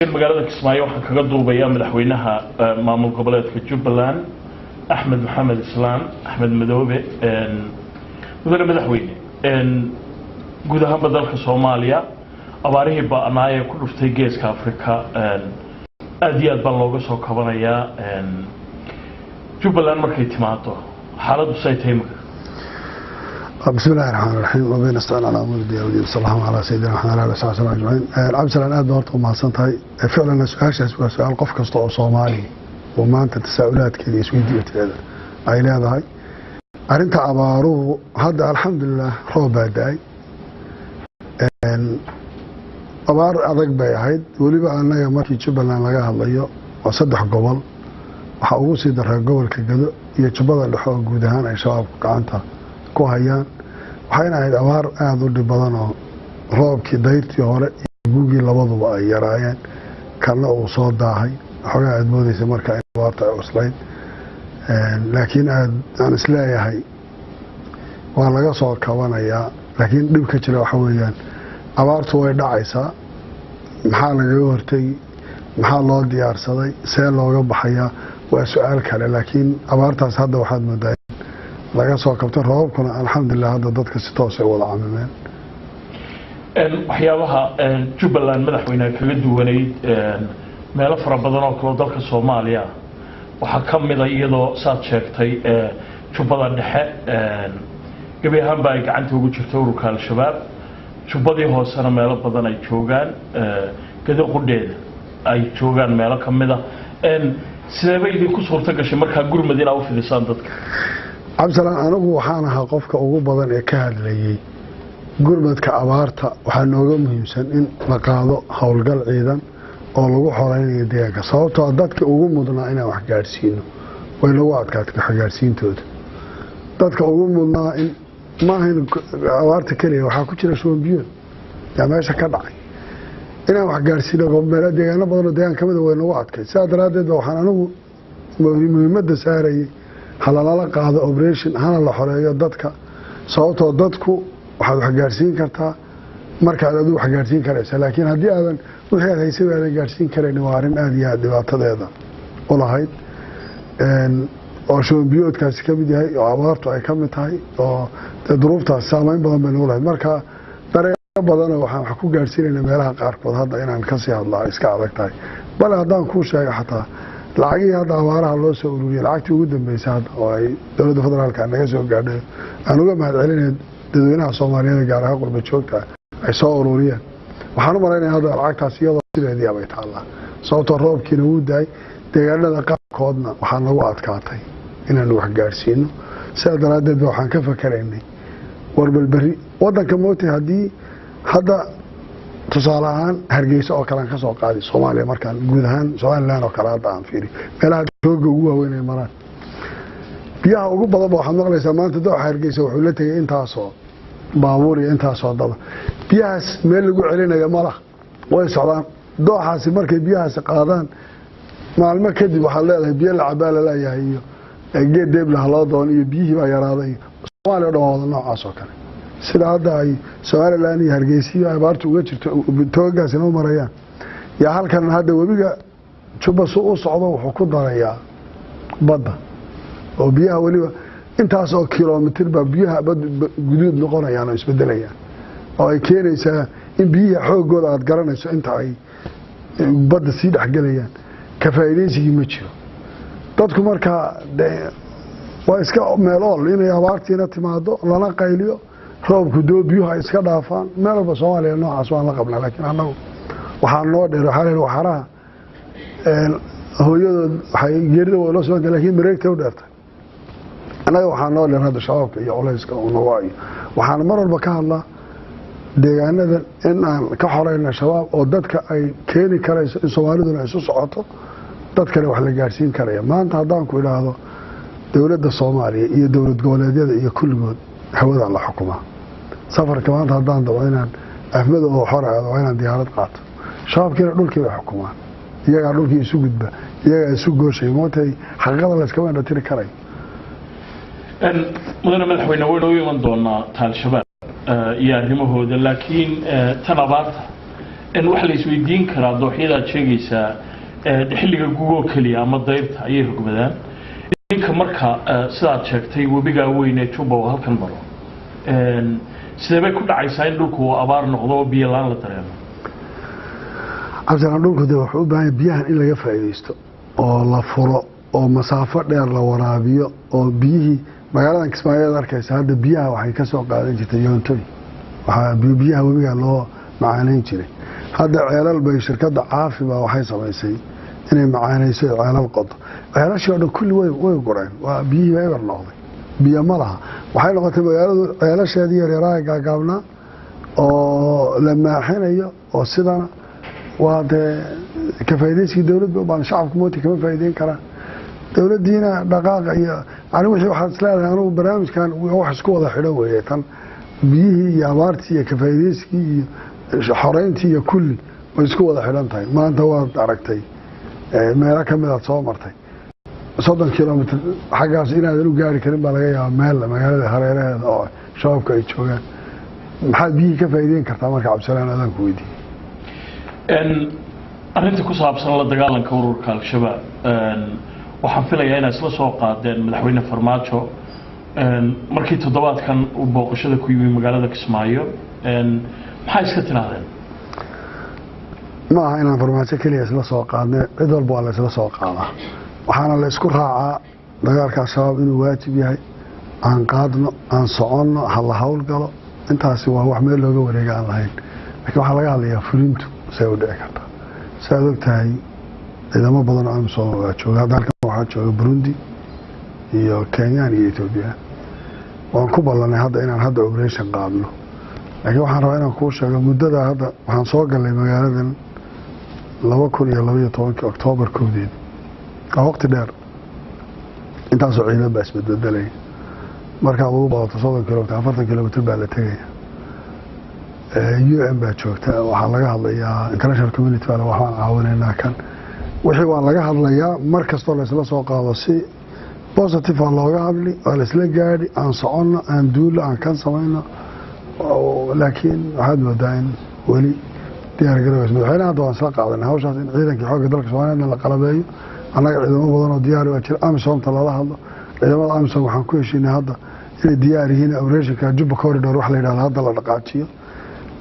Magaalada Kismaayo waxaan kaga duubayaa madaxweynaha maamul goboleedka Jubbaland, Axmed Maxamed Islaan Axmed Madoobe. Mudane madaxweyne, guud ahaanba dalka Soomaaliya abaarihii ba-naayee ku dhuftay Geeska Africa aada iyo aad baa looga soo kabanayaa. Jubbaland markay timaado, xaaladdu say tahay imika? بسم الله الرحمن الرحيم وبه نستعين على امور الدنيا والدين، صلى الله على سيدنا محمد وعلى اله وصحبه وسلم اجمعين. Cabdisalaan, aad baa horta u mahadsan tahay. Ficlan su-aashaas waa su-aal qof kasta oo Soomaali oo maanta tasaa'ulaadkeeda iyo isweydiinteeda ay leedahay. Arrinta abaaruhu hadda, alxamdulilah, roob baa da-ay. Abaar adag bay ahayd. Weliba annaga markii Jubbaland laga hadlayo waa saddex gobol, waxaa ugu sii daraa gobolka Gado iyo Jubbada Dhexe oo guud ahaan ay Shabaabku gacanta ku hayaan. Waxayna ahayd abaar aada u dhib badan oo roobkii dayrtii hore iyo gugii labaduba ay yaraayeen, kalna uu soo daahay. Waxoogaa aada moodeysa marka in abaarta ay cuslayd, laakiin aad aan isleeyahay waa laga soo kabanayaa. Laakiin dhib ka jira waxa weeyaan, abaartu way dhacaysaa, maxaa lagaga hortegi? Maxaa loo diyaarsaday? See looga baxayaa? Waa su-aal kale. Laakiin abaartaas hadda waxaad moodaa laga soo kabtay, roobabkuna alxamdulilah hadda dadka si toosay wada camimeen. Waxyaabaha Jubbaland, madaxweyneha, kaga duwanayd meelo fara badan oo kaleo dalka Soomaaliya waxaa ka mida iyadoo saad sheegtay Jubbada Dhexe gebi ahaanba ay gacanta ugu jirto ururka Al-Shabaab, Jubbadii Hoosena meelo badan ay joogaan, Gado qudheeda ay joogaan meelo ka mida. Sideebay idinku suurto gashay markaa gurmad inaa u fidisaan dadka? Cabdisalaan, anigu waxaan ahaa qofka ugu badan ee ka hadlayey gurmadka abaarta. Waxaa nooga muhiimsan in la qaado howlgal ciidan oo lagu xoreynayo deegaanka, sababtoo dadka ugu mudnaa inaan wax gaadhsiino way nagu adkaatay waxgaadhsiintooda. Dadka ugu mudnaa in ma ahayn abaarta keliya, waxaa ku jira shuban biyood yaa meesha ka dhacay. Inaan wax gaadhsiino deegaano badan oo deegaan kamida way nagu adkay. Sidaa daraaddeed ba waxaan anigu muhiimadda saarayay halalala qaado operation, hana la xoreeyo dadka, sababtoo dadku waxaad wax gaadhsiin kartaa markaad adigu wax gaadhsiin karaysa. Laakiin haddii aadan wixii aad haysay aadan gaadhsiin karaynin, waa arrin aada iyo aada dhibaatadeeda u lahayd, oo shuban biyoodkaasi ka mid yahay oo abaartu ay ka mid tahay, oo dee duruuftaas saameyn badan bay nagu lahayd. Marka dareero badanoo waxaan wax ku gaadhsiinayna meelaha qaarkood hadda inaan kasii hadlaa iska adag tahay. Bale haddaan kuu sheega, xataa lacagihii hadda abaaraha loo soo ururiyey, lacagtii ugu dambeysay hadda oo ay dowladda federaalka naga soo gaadhay, aan uga mahad celinaya dadweynaha Soomaaliyeed, gaar ahaan qurba joogta, ay soo ururiyeen, waxaan u malaynaya hadda lacagtaas iyadoo sideedii bay taallaa, sababtoo roobkiina wuu daay, deegaanada qaarkoodna waxaa nagu adkaatay inaanu wax gaadhsiino. Sidaa daraaddeed ba waxaan ka fakaraynay warbalberi wadanka mootay. Haddii hadda tusaale ahaan Hargeysa oo kale aan kasoo qaadi, Soomaaliya markaan guud ahaan Somaliland oo kale hadda aan fiiri, meelaha rooga ugu waaweyn ay maraan biyaha ugu badan ba waxaad maqlaysaa maanta dooxa Hargeysa wuxuu la tegay intaasoo baabuur iyo intaasoo dada. Biyahaas meel lagu celinayo mala, way socdaan. Dooxaasi markay biyahaasi qaadaan, maalmo kadib waxaad leedahay biyo la cabaa laleeyahay iyo geed deeblaha loo doono iyo biyihii baa yaraaday. Soomaaliya o dhan waa wada noocaas oo kale. Sida hadda ay Somaliland iyo Hargeysiyo abaartu uga jirto, toogaasina u marayaan, yaa halkan hadda webiga Jubba su u socdo wuxuu ku darayaa badda oo biyaha weliba intaas oo kilomitir baa biyaha bad guduud noqonayaan oo isbedelayaan, oo ay keenaysaa in biyihii xooggooda aada garanayso inta ay badda sii dhexgelayaan. Ka faa'iidaysigii ma jiro. Dadku markaa de waa iska meel ool inay abaartiina timaado, lana qayliyo, roobku doo, biyuhu ay iska dhaafaan. Meel walba Soomaaliya noocaas waan la qabnaa. Laakiin annagu waxaa noo dheer, waxaa la waxaraha hooyadood waxay geerida waa loo soo, lakin mareegtay u dheertay. Annaga waxaa noo dheer hadda Shabaabka iyo culayska uu nagu hayo. Waxaan mar walba ka hadlaa deegaanadan in aan ka xoreyna Shabaab, oo dadka ay keeni karayso in Soomaaliduna isu socoto, dadkana wax la gaadhsiin karaya. Maanta haddaan ku idhaahdo dowladda Soomaaliya iyo dowlad goboleedyada iyo kulligood hawadaa la xukumaa, safarka maanta haddaan dabo inaan Afmada oo xor aado, waa inaan diyaarad qaato. Shabaabkiina dhulkii bay xukumaan, iyagaa dhulkii isu gudba, iyagaa isu gooshay. Mootay xaqiiqada layskama indhatiri karayo. Mudane madaxweyne, waynu u iman doonaa ta Al-Shabaab iyo arrimahooda, laakiin tan abaarta Waxa la isweydiin karaa dooxyada aad sheegaysaa xilliga gugoo keliya ama dayrta ayay rogmadaan. Ninka marka sidaad sheegtay webigaa weyn ee Juba oo halkan maro, sidee bay ku dhacaysaa in dhulku uu abaar noqdo oo biyo la-aan la dareemo? Cabdisalaan, dhulku de wuxuu u baahan yahay biyahan in laga faa'iidaysto oo la furo oo masaafo dheer la waraabiyo, oo biyihii magaaladan Kismaayo aad arkaysa hadda biyaha waxay ka soo qaadan jirtay Yoontoy. Waxaa biyaha webiga loo macaaneyn jiray. Hadda ceelal bay shirkadda Caafi baa waxay samaysay inay macaanayso, ceelal qodo. Ceelashii oo dhan kulli way gureen, waa biyihii baa eber noqday, biyo ma laha. Waxay noqotay magaaladu ceelasheedii yaryaraha gaagaabnaa oo la maaxinayo, oo sidana waa dee ka faa'iidaysigii dowladda baan shacabku mooti kama faa'iideyn karaan. Dowladdiina dhaqaaqa iyo yani wixii waxaad isleedahay. Anugu barnaamijkan wax isku wada xidhan weeye, tan biyihii iyo abaartii iyo ka faa'iidaysigii iyo xoreyntii iyo kulli way isku wada xidhan tahay. Maanta waad aragtay meelo ka mid aad soo martay, 30 kilomitr xaggaas inaadan u gaari karin baa laga yaabaa meel magaalada hareeraheeda oo shabaabka ay joogaan. Maxaad biyihii ka faa'iideyn kartaa marka, Cabdisalaan, adaan ku weydiiyey? Arrinta ku saabsan la dagaalanka ururka Al-Shabaab, waxaan filayaa inaad isla soo qaadeen Madaxweyne Farmaajo markii toddobaadkan uu booqashada ku yimi magaalada Kismaayo. Maxaa iska tidhaahdeen? Ma aha inaan Farmaajo keliya isla soo qaadnay, cid walba waa la isla soo qaadaa. Waxaana la isku raacaa dagaalka Al-Shabaab inuu waajib yahay, aan qaadno, aan soconno, ha la howlgalo. Intaasi waa wax meel looga wareega aan lahayn, laakiin waxaa laga hadlayaa fulintu say u dhici kartaa. Si aad og tahay, ciidamo badan oo AMISOM waa jooga hadda halkan. Waxaa jooga Burundi iyo Kenyaan iyo Etoobiya. Waan ku ballanay hadda inaan hadda operation qaadno, laakiin waxaan rabaa inaan kuu sheego muddada hadda waxaan soo galnay magaaladan 2012-kii Oktoobar 1-deed. Waa waqti dheer. Intaasoo ciidan baa isbedbedelaya. Markaad ugu badato 30 kilomitr, 40 kilomitr baa la tegaya. UN baa joogta, waxaa laga hadlayaa international community baa waxbaan caawinaynaa. Kan wixii waa laga hadlayaa. Mar kastoo la isla soo qaado si positive aa looga hadli, waa la isla gaadhi, aan soconno, aan duullo, aan kan samayno, laakiin waxaad moodaa in weli diyaar garoobays. Madaxweynaha hadda waan isla qaadanay hawshaas in ciidankii xoogga dalka Soomaaliyeedna la qalabeeyo. Annaga ciidamo badan oo diyaari waa jira. AMISOMta lala hadlo, ciidamada AMISOM waxaan ku heshiinay hadda inay diyaar yihiin operationka Juba Corridor wax la yidhahdo hadda la dhaqaajiyo,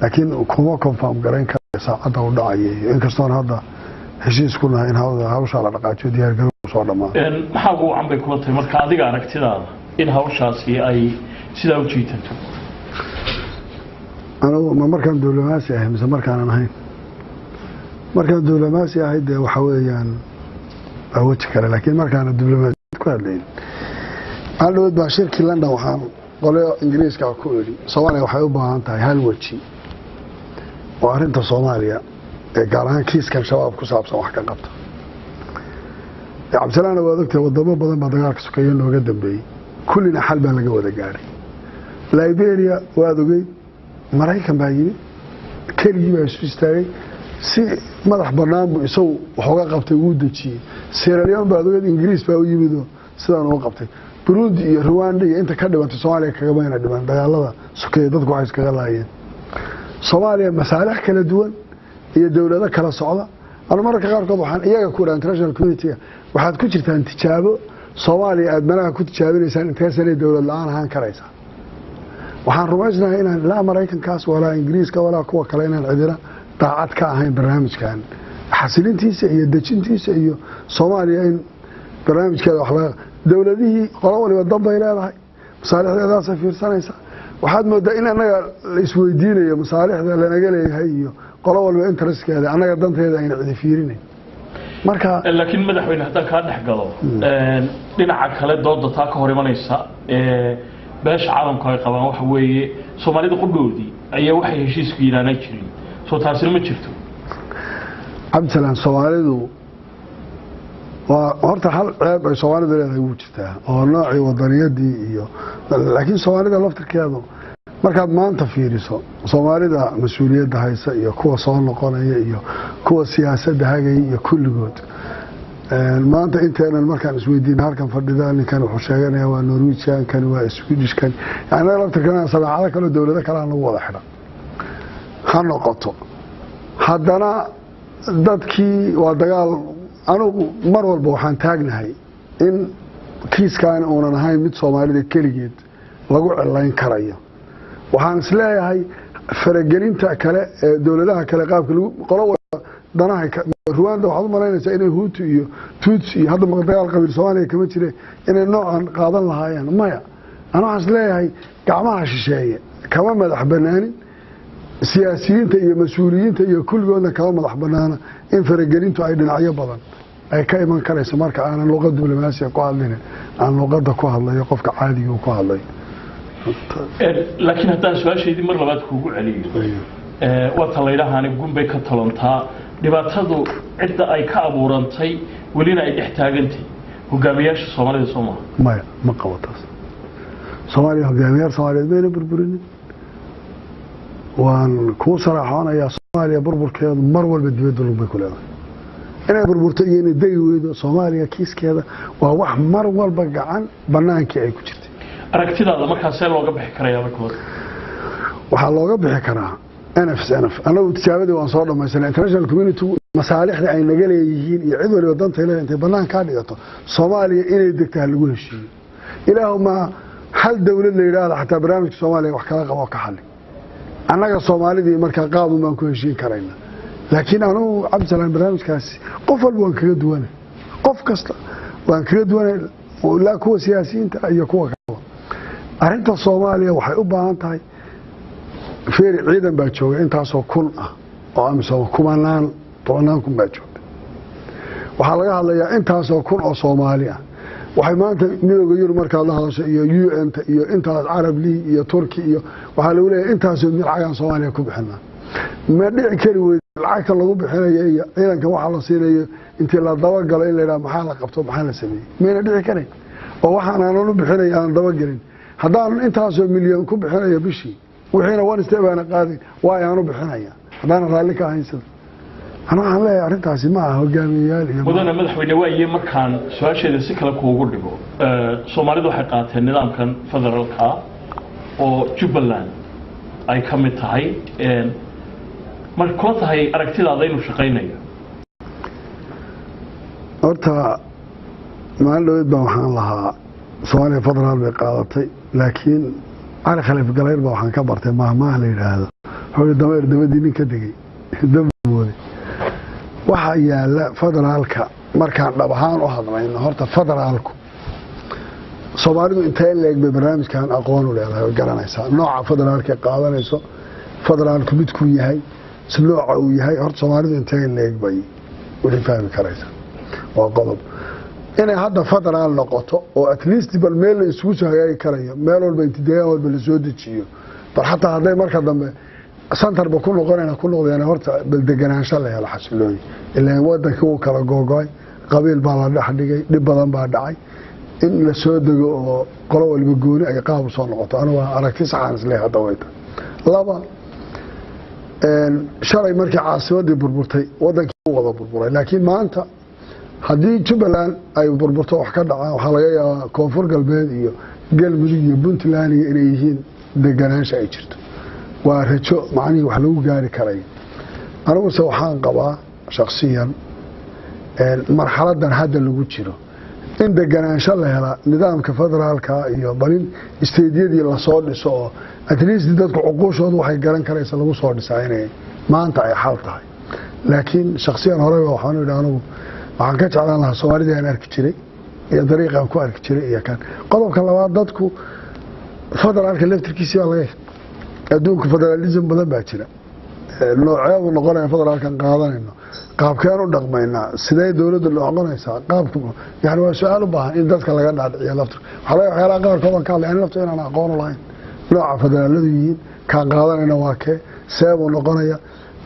laakiin kuma confirm garayn kara saacadda u dhacaya, iyo inkastoon hadda heshiis ku nahay in hawshaa la dhaqaajiyo, diyaar garow soo dhammaado. Maxaa ugu wacan bay kula tahay marka adiga aragtidaada in hawshaasi ay sidaa u jiitanto? Anigu ma markaan diblomaasi ahay mise markaanan ahayn? Markaan diblomaasi ahay dee waxa weeyaan waa weji kale, laakiin markaana diblomaasiyad ku hadlayn, maalin baa shirkii London waxaan qolyo Ingiriiska ku idhi Soomaaliya waxay u baahan tahay hal weji oo arrinta Soomaaliya ee gaar ahaan kiiskan Shabaab ku saabsan wax ka qabta. Cabdisalaamna waad ogtahay, wadamo badan baa dagaalka sokeeye nooga dambeeyey, kullina xal baa laga wada gaadhay. Liberia waad ogeyd, Maraykan baa yimid, keligii baa isu istaagay, si madax bannaan buu isagu waxooga qabtay, wuu dejiyey. Sierra Leone baad ogeyd, Ingiriis baa u yimidoo sidaan uga qabtay. Burundi iyo Ruwanda iyo inta ka dhimantay Soomaaliya kagamayna dhiman dagaalada sokeeye. Dadku waxay iskaga laayeen Soomaaliya masaalix kala duwan iyo dowlado kala socda. Anu mararka qaarkood waxaan iyaga ku dhaha international community-ga, waxaad ku jirtaan tijaabo Soomaaliya aad malaha ku tijaabinaysaan intee sanay dowlad la-aan ahaan karaysaa. Waxaan rumaysnahay inaan laa Maraykankaas walaa Ingiriiska walaa kuwa kale inaan cidina daacad ka ahayn barnaamijkan xasilintiisa iyo dejintiisa iyo Soomaaliya in barnaamijkeeda wax laga. Dowladihii qolo waliba dan bay leedahay, masaalixdeedaasay fiirsanaysa. Waxaad moodaa in annaga la isweydiinayo masaalixda lanaga leeyahay iyo qolo waliba interestkeeda, annaga danteeda ayna cidi fiirinayn marka. Laakiin madaxweyne, haddaan kaa dhex galo dhinaca kale, dooda taa ka hor imanaysa ee beesha caalamku ay qabaan waxa weeye Soomaalida qudhoodii ayaa waxay heshiisku yidhaanaa jirin. Soo taasina ma jirto? Cabdisalaan, Soomaalidu waa horta hal ceeb ay Soomaalidu leedahay wuu jirtaa oo noocii wadaniyadii iyo, laakiin Soomaalida laftirkeedu markaad maanta fiiriso Soomaalida mas-uuliyadda haysa iyo kuwa soo noqonaya iyo kuwa siyaasadda hagaya iyo kulligood, maanta inteenan markaan isweydiina halkan fadhida, ninkan wuxuu sheeganaya waa Norwegian, kan waa Swedishkan, yani laftirkana sameecado kaleo dowlado kale lagu wada xidhan ha noqoto. Haddana dadkii waa dagaal. Anugu mar walba waxaan taagnahay in kiiskaani uunan ahayn mid Soomaalida keligeed lagu cilayn karayo. Waxaan isleeyahay faragelinta kale ee dowladaha kale, qaabka lagu qolo danaha. Ruwanda waxaad u malaynaysaa inay Huutu iyo Tuutsi iyo hadda dagaal qabiil Soomaaliya kama jire inay noocan qaadan lahaayeen. Maya, ana waxaan isleeyahay gacmaha shisheeye kama madax banaanin, siyaasiyiinta iyo mas-uuliyiinta iyo kulligoodna kama madax banaana in faragelintu ay dhinacyo badan ay ka iman karayso. Marka aanan luqad diblomaasiya ku hadlin, aan luqadda ku hadlayo qofka caadiga ku hadlayo. Laakiin haddaan su-aashaydii mar labaad kuugu celiyo, waa ta laydhahaani gunbay ka tolantaa dhibaatadu. Cidda ay ka abuurantay welina ay dhex taagantay hogaamiyaasha Soomaalida, soo maha? Maya, ma qabo taas. Soomaaliya hogaamiyaal Soomaaliyeed mayna burburinin. Waan kuu saraaxoonayaa, Soomaaliya burburkeedu mar walba dibadda lug bay ku leedahay. Inay burburto iyo inay degi weydo Soomaaliya, kiiskeeda waa wax mar walba gacan banaankii ay ku jirtay. Aragtidaada markaa see looga bixi karayaa marka? Waxaa looga bixi karaa nf nf. Annagu tijaabadii waan soo dhamaysanay. International community masaalixda ay naga leeyihiin iyo cid waliba dantay leedahay intay banaan kaa dhigato, Soomaaliya inay degta ha lagu heshiiyo. Ilaahu ma hal dowlad la yidhaahda xataa barnaamijka Soomaaliya wax kala qabo, ka xali. Annaga Soomaalidii markaa qaabun baan ku heshiin karayna. Laakiin anugu, Cabdisalaan, barnaamijkaasi qof walba waan kaga duwanay, qof kasta waan kaga duwanay, ilaa kuwa siyaasiyiinta iyo kuwa kaleba. Arrinta Soomaaliya waxay u baahan tahay, feeri, ciidan baa jooga intaasoo kun ah oo AMISOM, kumanaan, tobanaan kun baa joogta. Waxaa laga hadlayaa intaasoo kun oo Soomaali ah. Waxay maanta Midooda Yurub markaad la hadasho iyo UN-ta iyo intaas Carab League iyo Turki iyo waxaa lagu leeyahay intaasoo lacagaan Soomaaliya ku bixinaa. Ma dhici kari weyde lacagta lagu bixinayo iyo ciidanka waxaa la siinayo intii la dabagalo in la yidhaha maxaa la qabto, maxaa la sameeyey? Mayna dhici karayn oo waxaan aanan u bixinay aanan dabagelin. Haddaan intaasoo milyan ku bixinayo bishii, wixiina one step aana qaadin, waa aan u bixinaya haddaanan raalli ka ahayn. Sida ana waxaan leeyahay, arrintaasi ma aha hogaamiyeyaal iyo Mudane madaxweyne, waaye markaan su-aasheeda si kale kuugu dhigo, Soomaalidu waxay qaateen nidaamkan federaalka oo Jubbaland ay ka mid tahay. Ma kula tahay aragtidaada inuu shaqaynayo? Horta maalin dhaweyd baa waxaan lahaa Soomaaliya federaal bay qaadatay, laakiin Cali Khaliif Galayr baa waxaan ka bartay maahmaah la yidhaahdo, wuxuu dameer dabadii nin ka degay dambooday. Waxaa yaala federaalka, markaan dhab ahaan u hadlayno, horta federaalku Soomaalidu intee leeg bay barnaamijkan aqoon u leedahay oo garanaysaa nooca federaalka qaadanayso, federaalku midkuu yahay, si nooca uu yahay? Horta Soomaalidu intee leeg bay wixii fahmi karaysaa? Waa qodob. Inay hadda federaal noqoto oo at least bal meel la isugu soo hagaagi karayo, meel walba inti deegaan walba lasoo dejiyo, bal xataa hadday marka dambe centerba ku noqonayna ku noqdeen, horta bal deganaansho la helo, xasilooni. Ilaan wadankii wuu kala googo'ay, qabiil baa la dhex dhigay, dhib badan baa dhacay. In la soo dego oo qolo waliba gooni ay qaab usoo noqoto, anigu waa aragti saxaan isleeyahay hadda way tahay. Laba, shalay markii caasimadii burburtay, wadankii u wada burburay. Laakiin maanta haddii Jubbaland ay burburto, wax ka dhacaan, waxaa laga yaabaa Koonfur Galbeed iyo Galmudug iyo Puntland iyo inay yihiin deganaansha ay jirto. Waa rajo macnihii wax lagu gaari karay. Aniguse waxaan qabaa shaksiyan, marxaladan hadda lagu jiro in deganaansho la helaa nidaamka federaalka iyo bal in state-yadii lasoo dhiso oo at least dadku cuquushoodu waxay garan karaysa lagu soo dhisaa inay maanta ay xal tahay. Laakiin shaksiyan horeyba waxaan idhi, anugu waxaan ka jeclaan lahaa Soomaalidii aan arki jiray iyo dariiqaan ku arki jiray. Iyo kan qodobka labaad, dadku federaalka laftirkiisi baa laga, adduunka federalism badan baa jira. Nooceedu noqonaya federaalkan qaadanayno, qaabkeen u dhaqmaynaa, sidee dowladda noqonaysaa, qaabku yani waa su-aal u baahan in dadka laga dhaadhiciyo laftir. Waxaa laga waxyaalaha qaarkood aan ka hadlay ani laftu inaan aqoon u lahayn nooca federaaladu yihiin, kaan qaadanayna waa kee, seebuu noqonaya.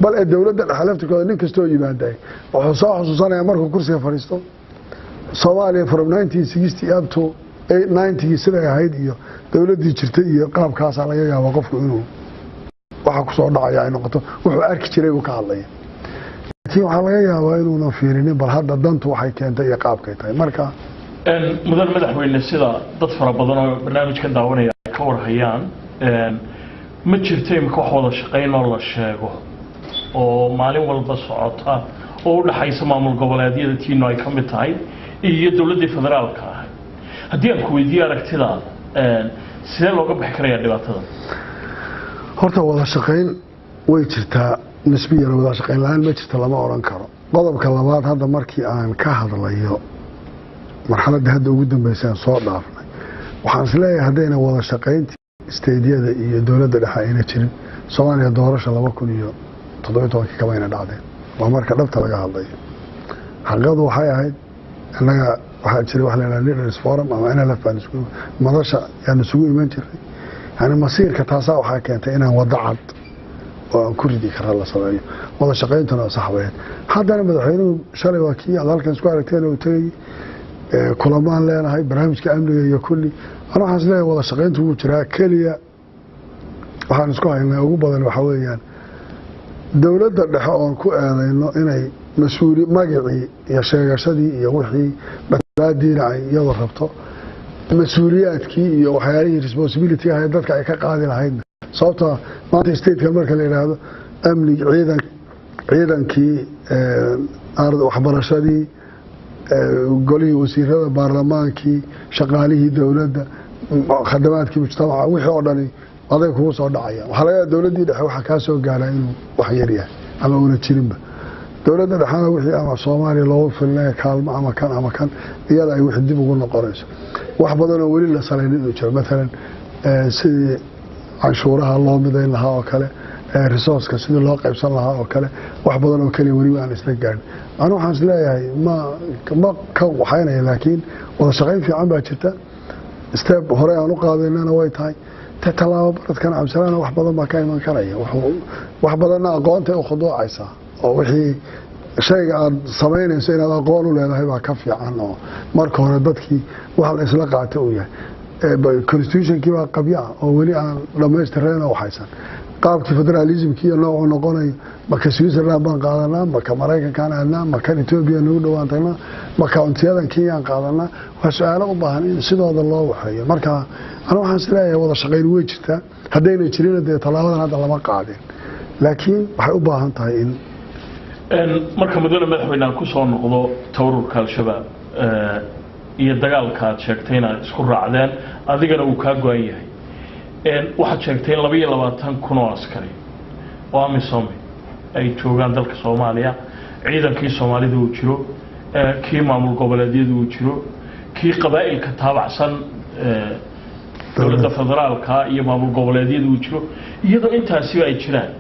Bal ee dowladda dhexe laftirkooda nin kastoo yimaaday wuxuu soo xusuusanaya markuu kursiga fadhiisto Soomaaliya from 1960 up to 90gii siday ahayd iyo dowladdii jirtay iyo qaabkaasaa laga yaaba qofku inuu waxa kusoo dhacaya ay noqoto wuxuu arki jiray buu ka hadlaya. Laakiin waxaa laga yaabaa inuuna fiirinin bal hadda dantu waxay keentay iyo qaabkay tahay marka. Mudan madaxweyne, sida dad fara badan oo barnaamijkan daawanaya ay ka warhayaan, ma jirto imika wax wada shaqayn oo la sheego. oo maalin walba socota oo u dhaxaysa maamul goboleedyada tiino ay ka mid tahay iyo dowladdii federaalka ahay. Haddii aan ku weydiiyo aragtidaada, sidee looga bixi karayaa dhibaatada? Horta wada shaqayn way jirtaa nisbiyan, wada shaqayn la-aan ma jirta lama odhan karo. Qodobka labaad, hadda markii aan ka hadlayo marxaladda hadda ugu dambeysaan soo dhaafnay, waxaan isleeyahay haddayna wada shaqayntii stateyada iyo dowladda dhexe ayna jirin, Soomaaliya doorasha 2017-kii kamayna dhacdeen. Waa marka dhabta laga hadlayo. Xaqiiqadu waxay ahayd, innaga waxaa jiray wax la yidhaha leaders forum ama NLF baan isugu madasha yaan isugu iman jiray. Yani masiirka taasaa waxaa keentay inaan wado cad oo aan ku ridi kara la sameeyo. Wada shaqayntuna sax bayd. Haddana madaxweynuhu shalay waa kii aad halkan isku aragteen uu tegay, kulamaan leenahay barnaamijka amniga iyo kulli. Ana waxaan isleeyahay wada shaqayntu wuu jiraa. Keliya waxaan isku haynay ugu badan waxaa weeyaan dowladda dhexe oon ku eedayno inay mas-uuli magacii iyo sheegashadii iyo wixii matalaadiina ay iyadoo rabto, mas-uuliyaadkii iyo waxyaalihii responsibility ahayd dadka ay ka qaadi lahaydna. Sababta maanta statekan marka la yidhaahdo amni, ciidan, ciidankii, waxbarashadii, golihii wasiirada, baarlamaankii, shaqaalihii dowladda, khadamaadkii mujtamaca, wixii oo dhani aday kugu soo dhacaya. Waxaa laga yaaba dowladdii dhexe waxaa kaa soo gaaraa inuu wax yar yahay ama una jirinba. Dowladda dhexena wixii ama Soomaaliya loogu filnay kaalmo ama kan ama kan, iyada ay wixii dib ugu noqonayso. Wax badanoo weli la salaynin inuu jiro, maalan sidii canshuuraha loo midayn lahaa oo kale, resourceka sidii loo qaybsan lahaa oo kale, wax badan oo keliya weli aan isla gaarin. Anu waxaan isleeyahay ma ka waxaynaya, laakiin wada shaqayn fiican baa jirta. Step hore aan u qaadaynana way tahay te tallaabo baradkan Cabdisalaana wax badan baa ka iman karaya. Wax badanna aqoontay u khuduucaysaa, oo wixii shayga aad samaynayso inaad aqoon u leedahay baa ka fiican, oo marka hore dadkii wax la isla qaata uu yahay. Constitutionkii baa qabya ah oo weli aan dhammaystirnayn oo waxaysan qaabkii federalismkii iyo noocuu noqonayo. Maka Switzerland baan qaadanaa, maka Maraykankaan aadnaa, makan Etoobiya nagu dhowaan tagnaa, ma countiyadan Kenyaan qaadanaa? Waa su-aalo u baahan in sidooda loo waxeeyo. Marka anu waxaan is leeyahay wada shaqayn way jirtaa. Haddayna jirina dee tallaabadan hadda lama qaadin, laakiin waxay u baahan tahay in Marka mudane madaxweyne aan kusoo noqdo tawrurka Al-Shabaab iyo dagaalka aad sheegtay inaad isku raacdeen, adigana uu kaa go-an yahay, waxaad sheegtay in 22,000 oo askari oo AMISOM ay joogaan dalka Soomaaliya, ciidankii Soomaalida uu jiro, kii maamul goboleedyada uu jiro, kii qabaa'ilka taabacsan dowladda federaalka iyo maamul goboleedyada uu jiro. Iyadoo intaasiba ay jiraan,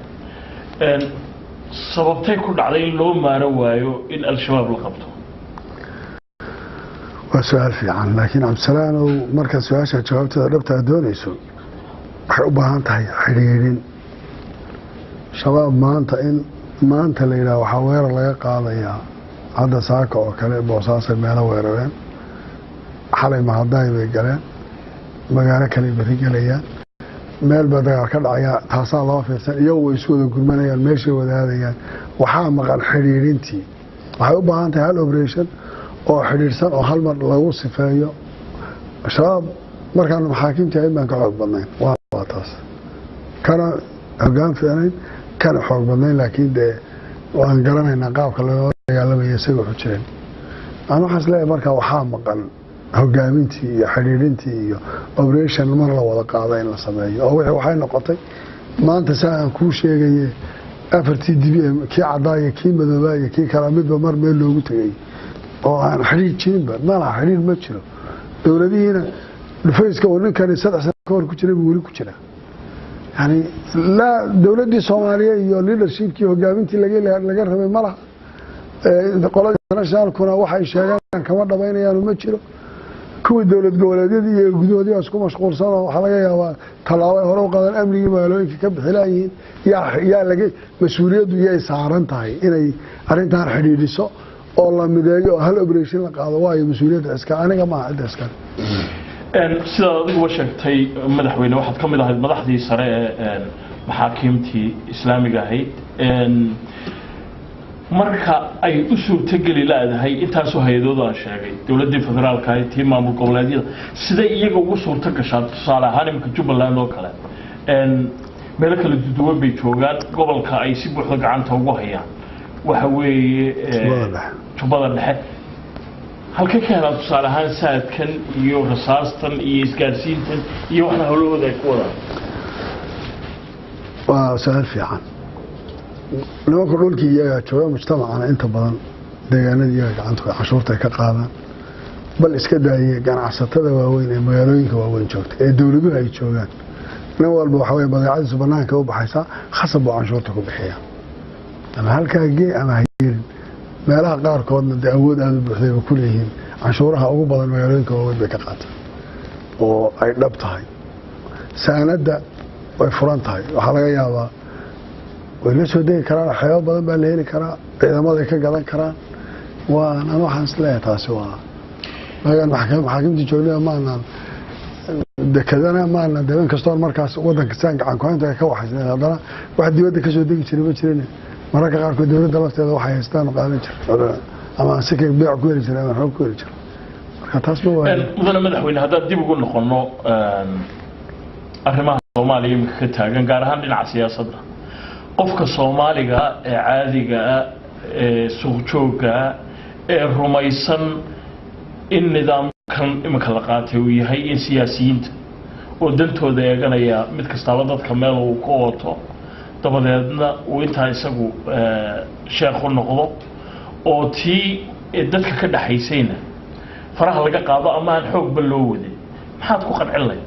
sababtay ku dhacday in loo maaro waayo in Al-Shabaab la qabto? Waa su-aal fiican, laakiin Cabdisalaanow, markaad su-aasha jawaabteeda dhabta aad doonayso, waxay u baahan tahay xidhiidhin. Shabaab maanta in maanta la yidhaha waxaa weerar laga qaadayaa, hadda saaka oo kale Boosaasay meelo weerareen, xalay Mahadaay bay galeen, magaalo kale beri gelayaan, meel baa dagaal ka dhacayaa, taasaa loo fiirsan, iyagu way isu wada gurmanayaan, meeshay wadaadayaan. Waxaa maqan xidhiidhintii. Waxay u baahan tahay hal operation oo xidhiidhsan oo hal mar lagu sifeeyo Shabaab. Markaanu maxaakiimtii ahayn baan ka xoog badnayn, waa taas, kana hoggaan fiicnayn, kana xoog badnayn, laakiin dee waan garanaynaa qaabka loola dagaalamaya isaga waxu jireen. Aan waxaan isleeyahay marka waxaa maqan hogaamintii iyo xidhiidhintii iyo operation mar la wada qaado in la sameeyo, oo wixii waxay noqotay maanta saa aan kuu sheegaye afartii dibi, kii caddaa iyo kii madoobaa iyo kii kala midba mar meel loogu tegay oo aan xidhiir jirinba malaha. Xidhiir ma jiro. Dowladihiina dhufayska uu ninkani 3 sano ka hor ku jiray buu weli ku jiraa. Yani laa dowladdii Soomaaliya iyo leadershipkii hogaamintii laga rabay ma laha. Qolada internationalkuna waxay sheegaan kama dhabaynayaanu ma jiro. Kuwii dowlad goboleedyadii iyo gudahoodii baa isku mashquulsan, oo waxaa laga yaabaa tallaabo ay hore u qaadaan amnigii magaalooyinka ka bixilayihiin. Yaa laga mas-uuliyaddu yay saaran tahay inay arrintan xidhiidhiso oo la mideeyo oo hal operation la qaado? Waayo mas-uuliyadda iska aniga maaha, cidda iskale. Sidaad adiguba sheegtay madaxweyne, waxaad ka mid ahayd madaxdii sare ee maxaakiimtii islaamiga ahayd. Marka ay u suurtogeli laadahay intaasoo hay-adood aan sheegay, dowladdii federaalka ahayd, tii maamul goboleedyada, siday iyaga ugu suurto gashaa? Tusaale ahaan iminka Jubbaland oo kale. Meelo kala duwan bay joogaan. Gobolka ay si buuxda gacanta ugu hayaan waxa weeye Jubbada Dhexe. Jubbada Dhexe. Halkay ka helaan, tusaale ahaan, saadkan iyo rasaastan iyo isgaarsiintan iyo waxna howlahooda ay ku wadaan? Waa su-aal fiican. Nimanku dhulkii iyagaa jooga, mujtamacana inta badan deegaanada iyaga gacanta canshuurta ay ka qaadaan. Bal iska daaye ganacsatada waaweyn ee magaalooyinka waaweyn joogta ee dowladuhu ay joogaan, nin walba waxa weye badeecadiisu banaanka u baxaysaa, khasab buu canshuurta ku bixiya, ama halkaa gee ama ha yeelin. Meelaha qaarkoodna dee awood aada u buuxday ba ku leeyihiin. Canshuuraha ugu badan magaalooyinka waaweyn bay ka qaataan oo ay dhab tahay. Saanadda way furan tahay, waxaa laga yaabaa way la soo degi karaan, waxyaabo badan baa la heli karaa, ciidamaday ka gadan karaan. Waan anu waxaan isleeyahay taasi waa magaan maxaakimta joognaa, maanaan dekadana maana de inkastoon markaas wadanka saan gacan ku-haynta ay ka waxaysneed, haddana wax dibadda kasoo degi jiray ma jirin. Mararka qaarkood dowladda lafteeda waxay haystaan qaadan jir ama si ka beec ku heli jiray ama xoog ku heli jiray. Marka taas ma waayo. Mudane madaxweyne, haddaan dib ugu noqono arrimaha Soomaaliya iminka ka taagan, gaar ahaan dhinaca siyaasadda, qofka Soomaaliga ee caadiga ah ee suuq joogga ah ee rumaysan in nidaamkan iminka la qaatay uu yahay in siyaasiyiinta oo dantooda eeganaya mid kastaaba dadka meel uu ku ooto, dabadeedna uu intaa isagu sheekh u noqdo oo tii dadka ka dhaxaysayna faraha laga qaado ama aan xoogba loo wadin, maxaad ku qancin lahayd?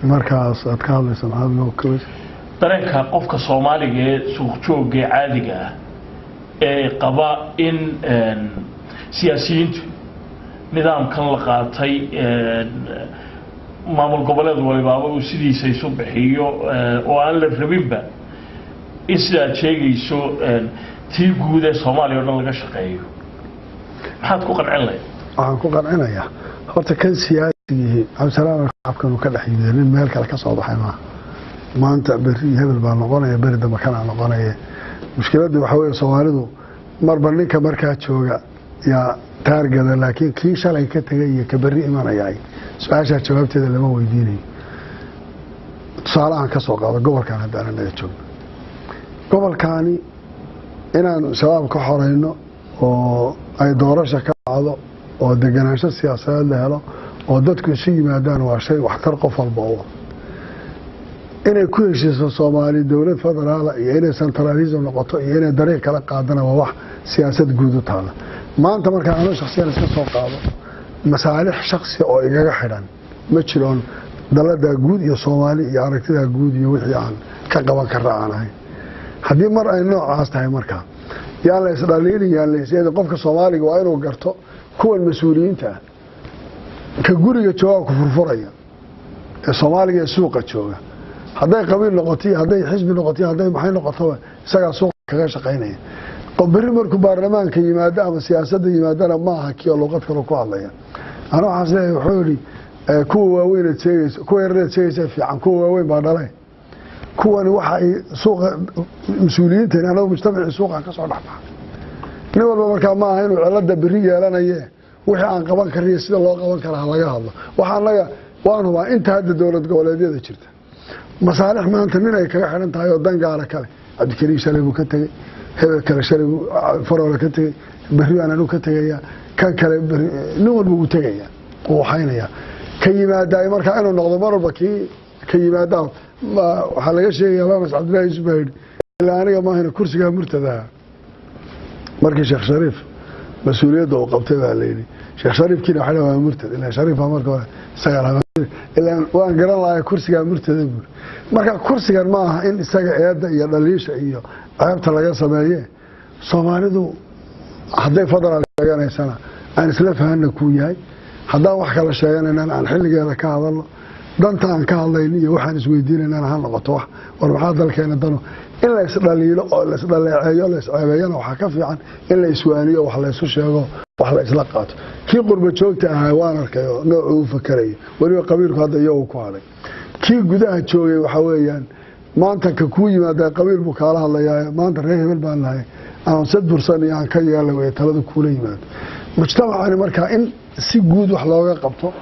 Markaas aad ka hadlaysa maxaad noo kabaysa? Dareenka qofka Soomaaliga ee suuq joogga ee caadiga ah ee qaba in siyaasiyiintu nidaamkan la qaatay, maamul goboleed walibaaba uu sidiisa isu bixiyo, oo aan la rabinba in sida aad sheegayso tii guud ee Soomaaliya o dhan laga shaqeeyo, maxaad ku qancin lahayd? Waxaan ku qancinayaa, horta kan siyaasigihii, Cabdisalaam, shacabkan uu ka dhex yimid, nin meel kale ka soo baxay maaha. Maanta berri hebel baa noqonaya, beri dambe kanaa noqonaya. Mushkiladdu waxaa weeye Soomaalidu marba ninka markaa jooga yaa taargada, laakiin kii shalay ka tegay iyo ka berri imanayay su-aashaa jawaabteeda lama weydiinayo. Tusaale aan ka soo qaado gobolkan hadda aan naga joogno, gobolkaani inaan Shabaab ka xoreyno oo ay doorasha ka dhacdo oo deganaansho siyaasadeed la helo oo dadku isu yimaadaan waa shay waxtar qof walba oo inay ku heshiiso Soomaali dowlad federaala iyo inay centralism noqoto iyo inay dariiq kala qaadana waa wax siyaasad guud u taala. Maanta markaan anuu shaksiyan iska soo qaado, masaalix shaksi oo igaga xidhan ma jiroon daladaa guud iyo Soomaali iyo aragtidaa guud iyo wixii aan ka qaban karra aan ahayn. Haddii mar ay noocaas tahay, markaa yaan la isdhaliilin, yaan la is. Qofka Soomaaliga waa inuu garto kuwan mas-uuliyiinta ah, ka guriga jooga ku furfuraya ee Soomaaliga ee suuqa jooga, hadday qabiil noqoto iyo hadday xisbi noqoto iyo hadday maxay noqotoba, isagaa suuqa kaga shaqaynaya. Qof berri markuu baarlamaanka yimaado ama siyaasadda yimaadana maaha kii oo luqad kale ku hadlaya. Ana waxaas leeyahay, wuxuu yidhi kuwa waaweynaad sheegaysa, kuwa yareed sheegaysa fiican, kuwa waaweyn baa dhalay. Kuwani waxa ay suuqa mas-uuliyiintan, anagu mujtamacii suuqan ka soo dhexbaxa. Nin walba markaa ma aha inuu cilada berri yeelanaye, wixii aan qaban karniyo sida loo qaban kara ha laga hadlo. Waxa anaga waan hubaa inta hadda dowlad goboleedyada jirta masaalix maanta nin ay kaga xidhan tahay oo dan gaara kale. Cabdikariim shalay buu ka tegey, hebel kale shalay buu Faroole ka tegey, berri baan anigu ka tegaya, kan kale berri, nin walba wuu tegaya, wuu waxaynaya. Ka yimaadaay markaa inuu noqdo mar walba kii ka yimaadaa. Waxaa laga sheegaya Lamas Cabdillahi Yuusuf baa yidhi, ilaa aniga maahina kursigaa murtadaha. Markii Sheekh Shariif mas-uuliyadda uu qabtay baa la yidhi Sheekh Shariifkiina waxay waa murtad, ilaa Shariif baa marka hore isagaa lahaa, ilaa waan garan lahaa kursigaa murtada buuri. Marka kursigan ma aha in isaga eedda iyo dhaliisha iyo ceebta laga sameeye. Soomaalidu hadday federaal sheeganaysana aan isla fahanna kuu yahay, haddaan wax kala sheeganaynana aan xilligeeda ka hadalno. Danta aan ka hadlayno iyo waxaan isweydiinaynana ha noqoto wax war maxaa dalkeena dano. In la isdhaliilo oo la isdhaleeceeyo, la isceebeeyana waxaa ka fiican in la iswaaniyo, wax la isu sheego, wax la isla qaato. Kii qurba joogta ahaa waan arkay oo noocuu u fakarayay, weliba qabiilku hadda iyagu ku hadhay. Kii gudaha joogay waxaa weeyaan maanta ka kuu yimaada qabiil buu kaala hadlayaa. Maanta reer hebel baan nahay, aan sad bursan iyo aan ka yeela wey talada kuula yimaado. Mujtamacani markaa in si guud wax looga qabto.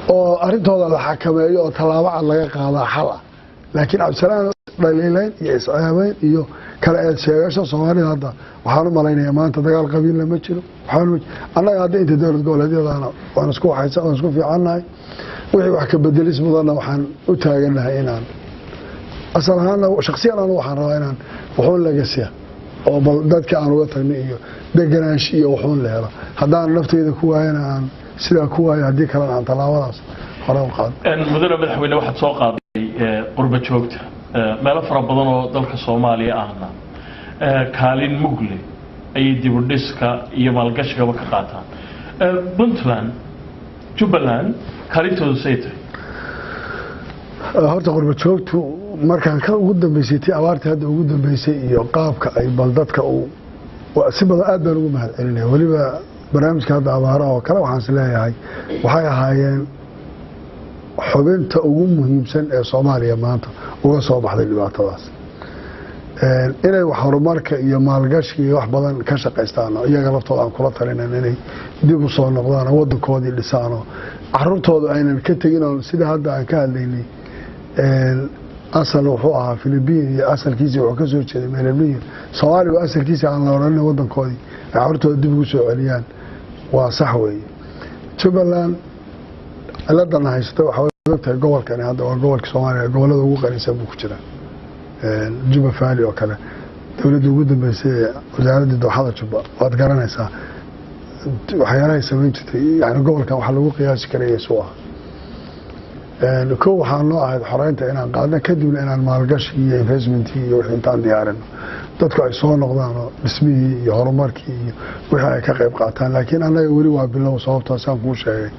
Oo arrintooda la xakameeyo oo tallaabo cad laga qaadaa xal ah. Laakiin Cabdisalaan, dhaliileyn iyo isceebeyn iyo kala eed sheegasho Soomaalida hadda waxaan u malaynayaa maanta dagaal qabiil lama jiro. Annaga hadda inta dowlad goboleedyadana waan isku waxaysa, waan isku fiicannahay. Wixii wax ka bedelis mudanna waxaan u taagannahay inaan asal ahaana shaksiyan anu waxaan rabaa inaan wuxuun lagasiya oo bal dadka aan uga tagnay iyo deganaansho iyo wuxuun la helo. Haddaan nafteyda ku waayana aan sidaa ku waayo, haddii kalena aan tallaabadaas hore u qaado. Mudane madaxweyne, waxaad soo qaaday qurba joogta meelo fara badan oo dalka Soomaaliya ahna kaalin mugle ayay dib u dhiska iyo maalgashigaba ka qaataan. Puntland, Jubbaland, kaalintoodu say tahay? Horta qurba joogtu markaan ka ugu dambeysay tii abaartii hadda ugu dambeysay iyo qaabka ay bal dadka u si badan aad baan ugu mahad celinaya. Weliba barnaamijka hadda abaaraha oo kale waxaan is leeyahay waxay ahaayeen xubinta ugu muhiimsan ee Soomaaliya maanta uga soo baxday dhibaatadaas, inay wax horumarka iyo maalgashiga iyo wax badan ka shaqaystaan. Iyaga laftooda aan kula talinan inay dib u soo noqdaan oo wadankoodii dhisaan oo caruurtooda aynan ka tegin. Oo sida hadda aan ka hadlaynay, asal wuxuu ahaa Philibiin iyo asalkiisii wuxuu ka soo jeeday meelamiyo Soomaaliya asalkiisa aan la odhanin, wadankoodii ay caruurtooda dib ugu soo celiyaan waa sax weeye. Jubbaland ciladana haysata waxaa ogtahay gobolkani hadda waa gobolka Soomaaliya gobolada ugu qanisan buu ku jiraa. Juba Valley oo kale, dowladda ugu dambeysay ee wasaaradda dooxada Juba waad garanaysaa waxyaalahay samayn jirtay. Yani gobolkan waxaa lagu qiyaasi karaya suu ah. Kow waxaa noo ahayd xoreynta inaan qaadno, kadibna inaan maalgashi iyo investmentii iyo wixii intaan diyaarino dadku ay soo noqdaan oo dhismihii iyo horumarkii iyo wixii ay ka qayb qaataan. Laakiin annaga weli waa bilow, sababtaasaan kuu sheegay,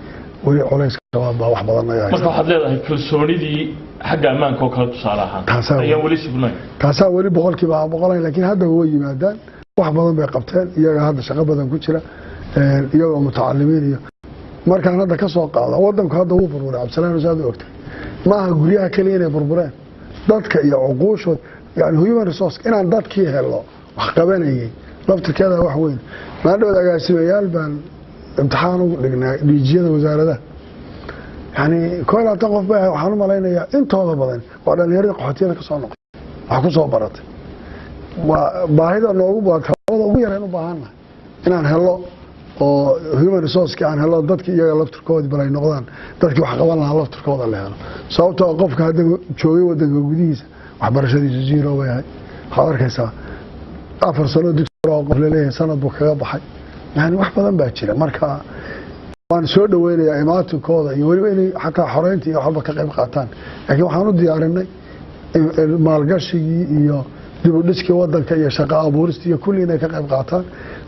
weli culayska Shabaab baa wax badan naga haysta. Marka waxaad leedahay kalsoonidii xagga ammaanka oo kale tusaale ahaan ayaan weli sugnayn? Taasaa weli boqolkiiba aan boqolayn, laakiin hadda way yimaadaan, wax badan bay qabteen, iyaga hadda shaqo badan ku jira, iyagoo mutacalimiin iyo markaan hadda ka soo qaado wadanku hadda wuu burburay. Cabdisalaan, saad u ogtay maaha guryaha keliya inay burbureen, dadka iyo cuquushood, yani human resource inaan dadkii helo wax qabanayay laftirkeeda wax weyn. Maadhood agaasimayaal baan imtixaan ugu dhignaa dhiijiyada wasaaradaha, yani 21 qof bay ahay. Waxaan u malaynayaa intooda badan waa dhallinyaradii qaxootiyada ka soo noqotay wax ku soo baratay. Waa baahida noogu talabada ugu yareen u baahannahay inaan helo oo human resourceki aan helo, dadki iyaga laftirkoodii bal ay noqdaan dadkii wax qaban lahaa laftirkooda la helo. Sababtoo qofka hadda joogay wadanka gudihiisa waxbarashadiisu zero bay ahay. Waxaad arkaysaa 4 sano dugsi oo qof laleeyahay sanad buu kaga baxay. Yani wax badan baa jira. Marka waan soo dhaweynayaa imaatinkooda iyo weliba inay xataa xoreynta iyo waxba ka qayb qaataan, laakiin waxaan u diyaarinay maalgashigii iyo dib u dhiskii wadanka iyo shaqo abuurista iyo kulli inay ka qayb qaataan.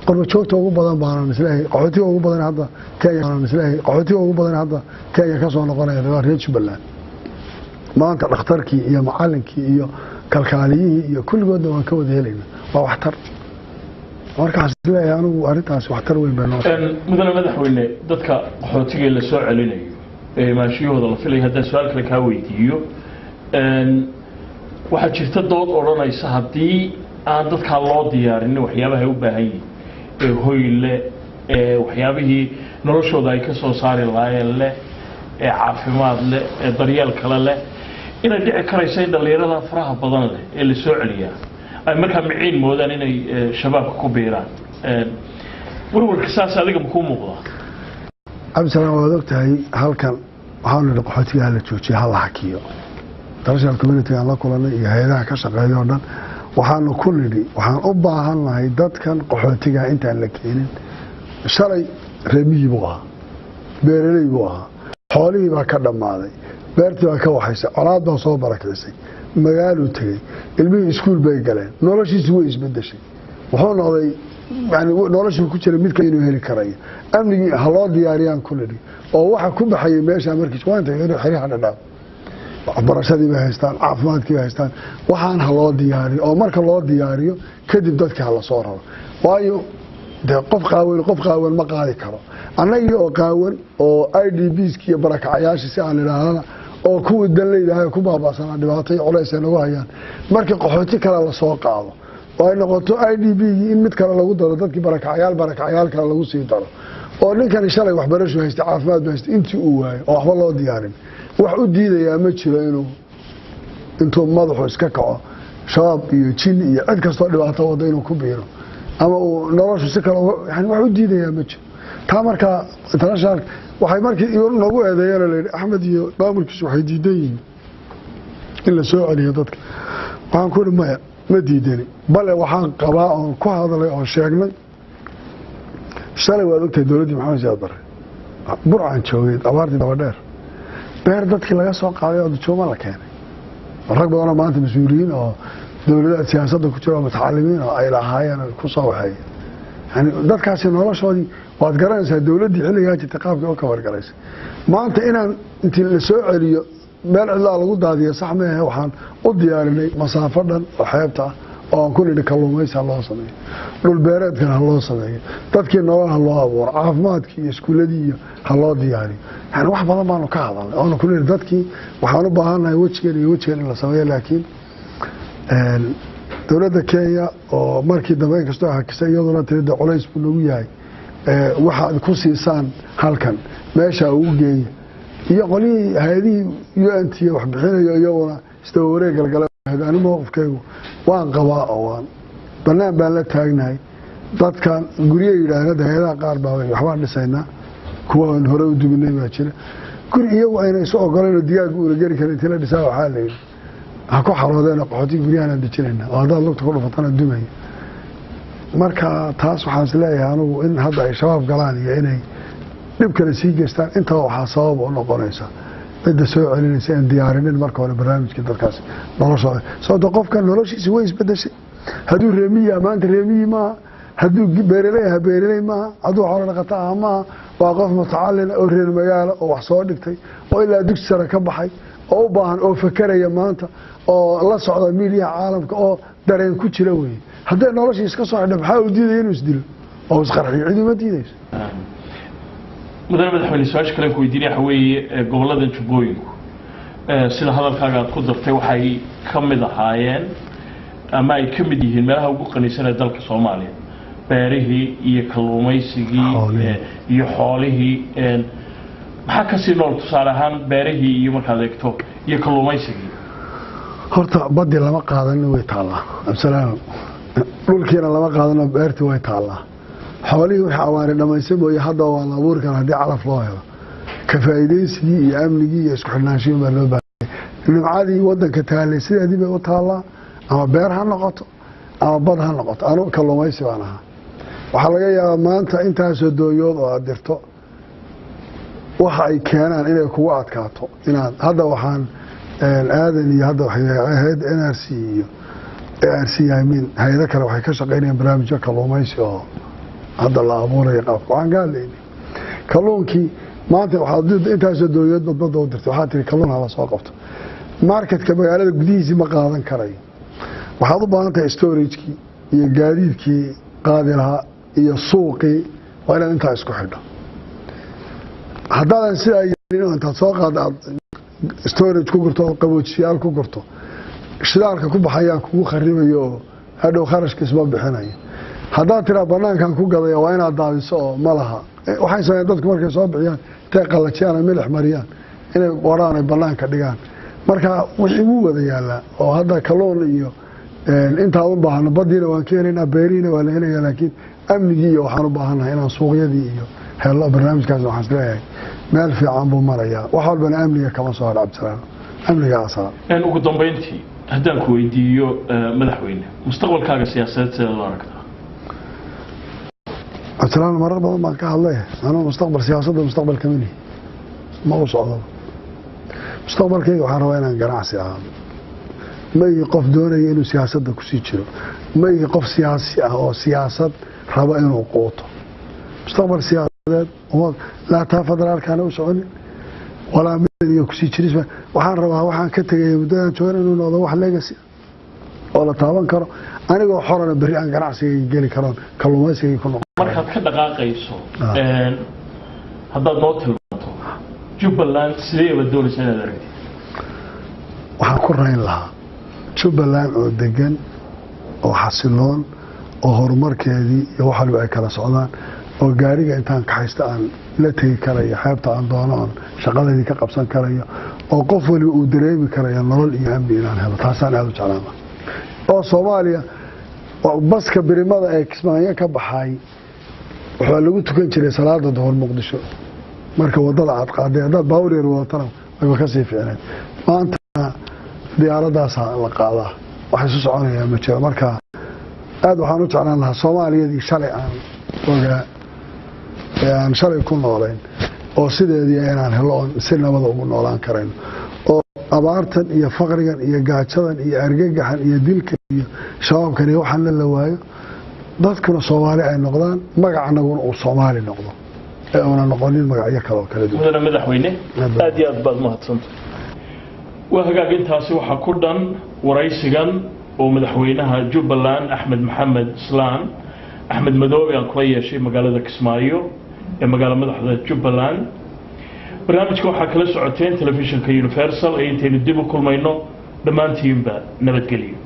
Qurba joogta ugu badan baanan isleeyahay, qaxootiga ugu badan hadda Kenya baanan isleeyahay, qaxootiga ugu badan hadda Kenya ka soo noqonaya waa reer Jubbaland. Maanta dhakhtarkii iyo macallinkii iyo kalkaaliyihii iyo kulligoodna waan ka wada helayna, waa waxtar. Markaas isleeyahay anigu arrintaasi waxtar weyn bay noo. Mudane madaxweyne, dadka qaxootiga la soo celinayo ee imaanshiyahooda la filaya, haddaan su-aal kale kaa weydiiyo, waxaa jirta dood odhanaysa haddii aan dadkaa loo diyaarinin waxyaabaha ay u baahan yihiin ee hoy leh, ee waxyaabihii noloshooda ay ka soo saari lahaayeen leh, ee caafimaad leh, ee daryeel kale leh, inay dhici karayso in dhallinyarada faraha badan leh ee la soo celiyaa ay markaa miciin moodaan inay shabaabka ku biiraan. Warwarka saas adiga makuu muuqdaa? Cabdisalaam, waad ogtahay halkan waxaanu nidhi qaxootiga hala joojiyo, hala hakiyo. International community aan la kulanay iyo hay-adaha ka shaqeeya oo dhan waxaanu ku nidhi waxaan u baahan nahay dadkan qaxootiga intaan la keenin. Shalay reemiyi buu ahaa, beeraley buu ahaa, xoolihii baa ka dhammaaday, beertii baa ka waxaysay, colaad baa soo barakicisay, magaaluu tegey, ilmihii iskuul bay galeen, noloshiisi way isbedeshay, wuxuu noqday yani noloshii ku jira midka inuu heli karayo. Amnigii ha loo diyaariyaan ku nidhi oo waxa ku baxayay meesha markiis waa intay xeryaha Dhadhaab, waxbarashadii bay haystaan, caafimaadkii bay haystaan. Waxaan ha loo diyaariyo oo marka loo diyaariyo kadib dadkii ha lasoo raro. Waayo dee qof qaawan qof qaawan ma qaadi karo. Annagii oo qaawan oo IDPski iyo barakacayaashii si aan idhaahdana oo kuwii dan leedahay ku baaba'sanaa dhibaato iyo culays ay nagu hayaan, markii qaxooti kale lasoo qaado oo ay noqoto IDP-gii in mid kale lagu daro, dadkii barakacayaal barakacayaal kale lagu sii daro. Oo ninkani shalay waxbarashu haystay, caafimaad bu haystay, intii uu waayo oo waxba loo diyaarin, wax u diidayaa ma jiro inuu intuu madaxu iska kaco shabaab iyo jin iyo cid kastoo dhibaato wada inuu ku biiro ama uu noloshu si kale, yani wax u diidayaa ma jiro. Taa markaa international waxay markii nagu eedeeyeen oo layidhi Axmed iyo maamulkiisu waxay diidan yihiin in la soo celiyo dadka, waxaan ku ihi maya, ma diidani, bale waxaan qabaa oon ku hadalay oon sheegnay shalay. Waad ogtahay dowladdii Maxamed Siyaad Barre, Burcaan joogay abaartii dabadheer, beer dadkii laga soo qaaday oo Dujuuma la keenay, rag badanoo maanta mas-uuliyiin oo dowladaha siyaasadda ku jira oo mutacalimiin oo ay lahaayeen ku soo waxeeyeen. Yani dadkaasi noloshoodii waad garanaysaa, dowladdii xilligaa jirtay qaabkii u kabargaraysay. Maanta inaan intii la soo celiyo meel cidlaa lagu daadiyo sax maahe. Waxaan u diyaarinay masaafo dhan oo xeebta ah oo aan ku nidhi kalluumaysi ha loo sameeyo, dhul beereedkan ha loo sameeyo, dadkii nolol ha loo abuuro, caafimaadkii iyo iskuuladii iyo ha loo diyaariyo. Yani wax badan baanu ka hadalnay oonu ku nidhi dadkii waxaan u baahannahay wejigan iyo wejigan in la sameeyo. Laakiin dowladda Kenya oo markii dambe inkastoo hakisay iyaduna tirida culays buu nagu yahay, waxaad ku siisaan halkan meesha ugu geeya, iyo qolyihii hay-adihii UN t wax bixinayo iyaguna isdaba wareeg galgala. Ani mowqifkaygu waan qabaa oo waan banaan baan la taagnahay. Dadkan guryo yidhaaheen hadda hay-adaha qaar baa waxbaan dhisaynaa, kuwa aan hore u duminay baa jira, guri iyagu ayna isu ogolayn oo digaaga uuna geli karin intii la dhisaa waxaa la yidhi ha ku xaroodeen qaxootiga guryahanaan dejinayna oo haddaad lugta ku dhufatana dumaya. Marka taas waxaan is leeyahay anugu in hadda ay shabaab galaan iyo inay dhib kale sii geystaan intaba waxaa sabab u noqonaysa cidda soo celinaysa aan diyaarinin marka hore barnaamijkii dadkaasi noloshooda. Sababto qofka noloshiisi way isbedeshay. Hadduu reemiyi maanta reemiyi maaha, hadduu beereley aha beereley maaha, hadduu xoolo dhaqato aha maaha. Waa qof mutacalina oo reer magaala oo wax soo dhigtay oo ilaa dugsi sare ka baxay oo u baahan oo fakeraya maanta oo la socda miidiyaha caalamka oo dareen ku jira weye. Hadday noloshii iska soo xidha, maxaa uu diidaya inuu isdilo oo isqarxiyo? Cid uma diidayso. Mudane madaxweyne, su-aasha kalen ku weydiinaya waxa weeye, gobolladan Jubbooyinku, sida hadalkaaga aad ku dartay, waxay ka mid ahaayeen ama ay ka mid yihiin meelaha ugu qanisan ee dalka Soomaaliya, beerihii iyo kalluumaysigii iyo xoolihii. Maxaa kasii nool tusaale ahaan beerihii iyo markaad eegto iyo kalluumaysigii? Horta badii lama qaadanin, way taallaa, Absalaam. Dhulkiina lama qaadano, beertii way taallaa. Xoolihii wixii abaari dhamaysa mooye hadda waa la abuuri karaa haddii calaf loo helo. Ka faa'iidaysigii iyo amnigii iyo isku xidhnaanshihin baa loo baahanya. Nimcadii wadanka taallay sideedii bay u taallaa, ama beer ha noqoto ama bad ha noqoto. Anugu kalluumaysi baan ahaa. Waxaa laga yaabaa maanta intaasoo doonyood oo aad dirto waxa ay keenaan inay kugu adkaato inaad hadda waxaan aadan iyo hadda hay-adda NRC iyo ARC min hay-ado kale waxay ka shaqeynayaan barnaamijyo kalluumaysi oo hadda la abuurayo. Qaabka waxaan ka hadlaynay kalluunkii maanta, waxaad intaasoo doonyood badbadda u dirtay, waxaad tiri kalluun hala soo qabto, marketka magaalada gudihiisii ma qaadan karayo. Waxaad u baahan tahay storagekii iyo gaadiidkii qaadi lahaa iyo suuqii. Waa inaad intaa isku xidho. Haddaadan sidaa yeelin, intaad soo qaadda aad storage ku gurto oo qaboojiyaal ku gurto, shidaalka ku baxayaan kugu kharibayo oo hadhow kharashka isma bixinayo. Haddaad tiraa banaankan ku gadaya, waa inaad daadiso oo ma laha. Waxay sameeyeen dadku markay soo bixiyaan intay qallajiyaan oo milix mariyaan inay waraan ay banaanka dhigaan. Marka wixii wuu wada yaalaa oo hadda kalluun iyo intaan u baahno badiina waan ka helaynaa, beerihiina waa la helaya, laakiin amnigii iyo waxaan u baahannahay inaan suuqyadii iyo hello. Barnaamijkaas waxaan isleeyahay meel fiican buu marayaa. Wax walbana amniga kama soo hadho, Cabdisalaam, amniga asaa. Ugu dambeyntii haddaan ku weydiiyo, madaxweyne, mustaqbalkaaga siyaasadeed sideed u aragtaa? Cabdisalaam, marar badan baan ka hadlay. Anuu mustaqbal siyaasadda mustaqbal kama lihi, ma u socdo. Mustaqbalkayga waxaan rabaa inaan ganacsi ahaado. Ma ihi qof doonaya inuu siyaasadda kusii jiro, ma ihi qof siyaasi ah oo siyaasad raba inuu quuto. Mustaqbal siyaasadeed laa taa federaalkaana u soconin walaa iyo kusii jiris. Waxaan rabaa waxaan ka tegaya muddadan joogan inuu noqdo wax legacy oo la taaban karo, anigoo xorana berri aan ganacsigayga geli karoon kalluumaysigay ku noqon. Markaad ka dhaqaaqayso, haddaad noo tilmaanto Jubbaland sidee baad doonaysaa inaad aragtid? Waxaan ku rayn lahaa Jubbaland oo degan oo xasiloon oo horumarkeedii iyo wax waliba ay kala socdaan. Oo gaariga intaan kaxaysta aan la tegi karayo xeebta aan doono, oon shaqadeydii ka qabsan karayo, oo qof waliba uu dareemi karayo nolol iyo amni inaan helo, taasaan aada u jeclaan lahaa. Oo Soomaaliya baska birimada ee Kismaayo ka baxay waxaa lagu tukan jiray salaada duhur Muqdisho. Marka wadada aad qaaday, haddaad baawur yar wadatana wayba kasii fiicneed. Maanta diyaaradaasaa la qaadaa, wax isu soconayaa ma jiro. Marka aada waxaan u jeclaan lahaa Soomaaliyadii shalay aan ogaa ee aan shalay ku noolayn oo sideedii inaan helo, oon si nabada ugu noolaan karayno, oo abaartan iyo faqrigan iyo gaajadan iyo argagaxan iyo dilka iyo shabaabkan iyo waxaan la waayo, dadkuna Soomaali ay noqdaan, magacanaguna uu Soomaali noqdo ee uuna noqonin magacyo kale oo kala duwan. Mudane madaxweyne, aad iyo aad baad mahadsantay. Waa hagaag, intaasi waxaa ku dhan waraysigan oo madaxweynaha Jubbaland Axmed Maxamed Islaan Axmed Madoobe aan kula yeeshay magaalada Kismaayo ee magaalo madaxda Jubbaland. Barnaamijka waxaa kala socoteen telefishinka Universal. Ee intaynu dib u kulmayno, dhammaantiinba nabadgelyo.